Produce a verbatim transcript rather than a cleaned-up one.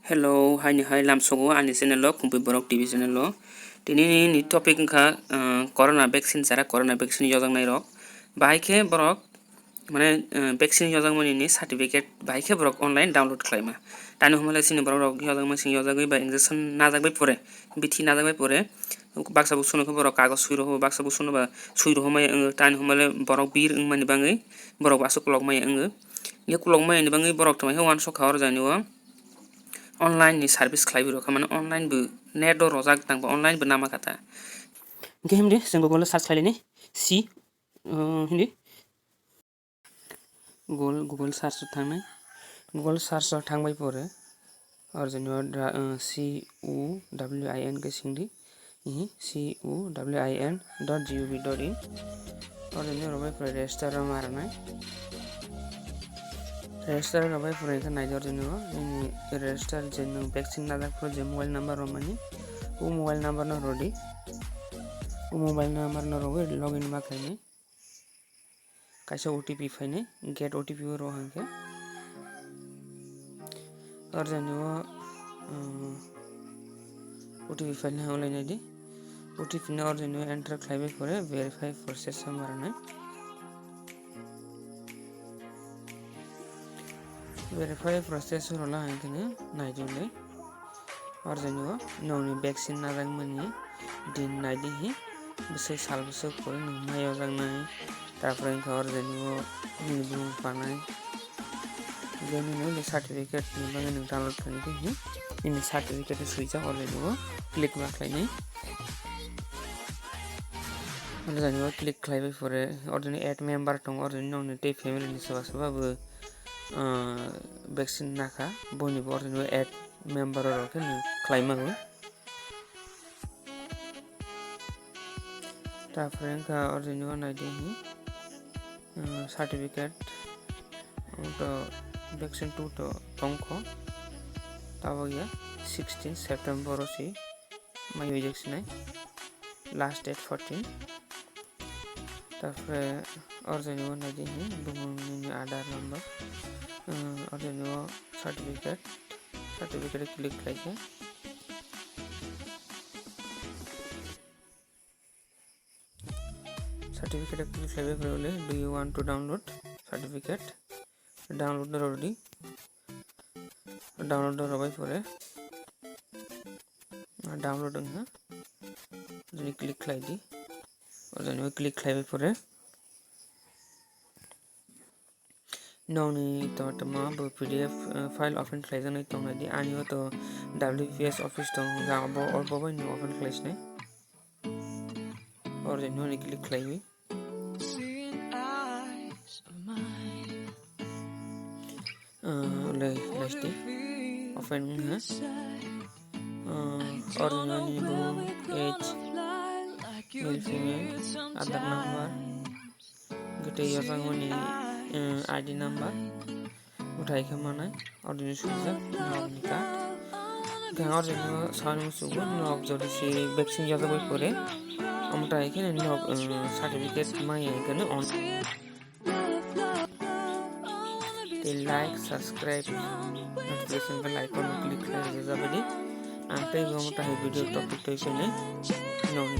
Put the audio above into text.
Hello, haini hai lamsogo ani channel o, Khumpui Borok T V channel o. Tini ni topic wngkha, ah, corona vaccine, jara corona vaccine yojaknai rok. Bahai khe borok, mane, ah, vaccine yojakmani ni certificate bahai khe borok online download khlaima. Tani hwnba le chini borok rok yojakma sing yojagwi ba injection najak bai pore, bithi najak bai pore, baksa busuno khe borok kagoj swi roho, baksa busuno ba swi roho maya wngo. Tani hwnba le borok bir wngmani bagwi borok aswk kolok maya wngo. Ye kolok maya ni bagwi borok tongmani khe uansuk kha oro jani o. Online ni service khlaiwi rwkha, mane online bo net o rojak tang ba online bo nama kha ta. Hwnkhe himdi chwng Google o search khlailini C, uh, hindi Google, Google search o thangnai. Google search o thangbai pore oro jani o dra-, uh, C O W I N khe singdi. Ihi C O W I N dot G O V dot in. Oro nini rwbai pore register rw ma rwnai. Register rwbai pore khe naidi oro nini o nini register je nwng vaccine najak phuru je mobile number rwmani, o mobile number no rwdi. O mobile number no rwwi login ma khlainai. Kaisa O T P phainai, get O T P o rw hwnkhe. Oro jani o, um, O T P phainai hwnlai naidi. O T P no oro jani o enter khlaibai pore verify process o ma rwnai. Verify process o rwla hwnkhe naidi le. Oro jani o nwngni vaccine najakmani din naidi hi, bwswk sal bwswk pore nwng mai yojaknai, tarpore wngkha oro jani o nini bumung panai, je nini certificate ni bagwi nwng download khlainai khe hi, nini certificate swijak oro jani o click ma khlainai. Oro jani o click khlaibai pore oro jani add member tongo, oro jani nwngni tei family ni soba soba bo, ah, vaccine nakha, boini bo oro jani o add member rok khe nwng khlai mago. Tarpore wngkha oro jani o naidi hi, ah, certificate to vaccine two to tongkho, tabok ya sixteen September o si mai wijak sinai, last date fourteen. Tarpore oro jani o naidi hi bumung nini Aadhaar number, ah, oro jani o certificate, certificate click khlai khe. Certificate click khlaibai phuru le, "Do you want to download certificate?" Download no rwdi. Download no rwbai pore, download wngkha, jani click khlai di. O jani o click khlaibai pore. Nokni to tongma bo P D F, eh, file open khlaijaknai tongnaidi. Ani o to W P S office tong, hwnka abo, abo bai no open khlaisinai. Oro jani hwnwi click khlaiwi. Ah, le, last open wngha. Ah, oro jani bo age, male, female, Aadhaar number. Gete yosangmani, eh, I D number. Uthai khe manai, ordinary swijak, nokni card. Khe ordinary sani musugo, nok jodi si vaccine yojagwi pore. Omo thai khe nok, eh, certificate maya khe on. Tei like, subscribe, notification bell icon no click khlai rwjabadi. Ang tei bo omo thai video topic twi sini nokni